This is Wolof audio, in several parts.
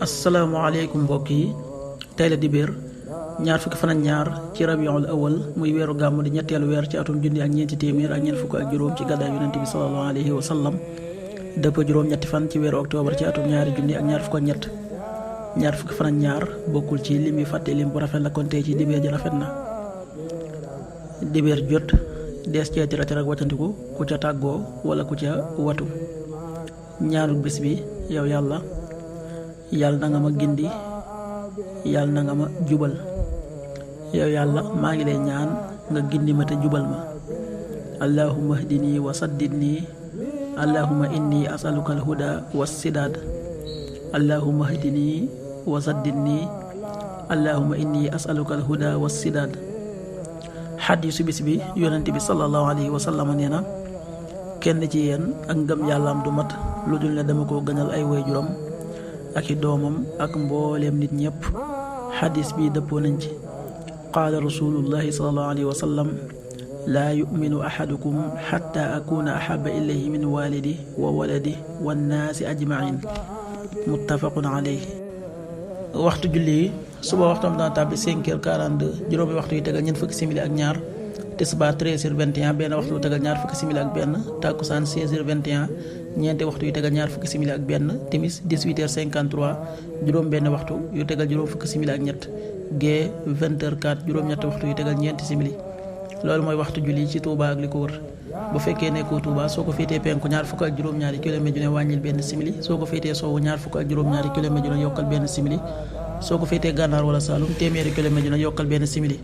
asalaamaaleykum mbokk yi tey la dibéer ñaar fukki fan ak ñaar ci rabiul awal muy weeru gàmmu di ñetteelu weer ci atum junni ak ñeenti téeméer ak ñeent fukk ak juróom ci gàddaay yonente bi sallallahu alayhi wa sallam dëpp juróom-ñetti fan ci weeru octobre ci atum ñaari junni ak ñaar fukk ak ñett ñaar fukki fan ak ñaar bokkul ci lim yi fàtte lim bu rafet la kon tey ci dibéer ji rafet na. dibéer jot dees cee tira ak waccandiku ku ca tàggoo wala ku ca watu ñaanu bis bi yow yàlla na nga ma gindi yàlla na nga ma jubal yow yàlla maa ngi lay ñaan nga gindi ma te jubal ma allahumma hdini wa saddidni allahumma inni asaluka alhuda wassidaad allahumma hdini wa saddidni allahumma inni asaluka alhuda wassidaad. xadiisu bis bi yonent bi sallallahu alayhi wa sallam nee na kenn ci yéen ak ngëm yàllaam du mat lu dul ne dama ko gënal ay waajuram ak i doomam ak mbooleem nit ñépp. xadis bi dëppoo nañ ci qaala rasulullahi sallallahu alayhi wa sallam laa yuminu ahadukum xatta akuna ahaba ilayhi min walidi wa waladi wannaasi ajmain muttafaqun alayhi. waxtu julli yi suba waxtam dana tàbbi 5h42 juróomi waxtu yu tegal ñeent fukki simili ak ñaar tisbaar 13h21 benn waxtu yu tegal ñaar fukki simili ak benn takkusaan 16h21 ñeenti waxtu yu tegal ñaar fukki simili ak benn timis 18h53 juróom benn waxtu yu tegal juróom fukki simili ak ñett gee 20h04 juróom-ñetti waxtu yu tegal ñeenti simili. loolu mooy waxtu julli ci Touba ak li ko wër. bu fekkee nekkoo Touba soo ko féetee penku ñaar fukk ak juróom-ñaari kilomètre ju ne wàññil benn simili soo ko féetee sowwu ñaar fukk ak juróom-ñaari kilomètre ju ne yokkal benn simili soo ko féetee gànnaar wala Saalum téeméeri kilomètre ju ne yokkal benn simili.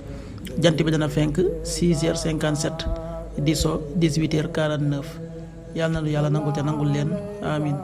jant bi dana fenk 6h57 di so 18h49 yàlla na lu yàlla nangul te nangul leen amin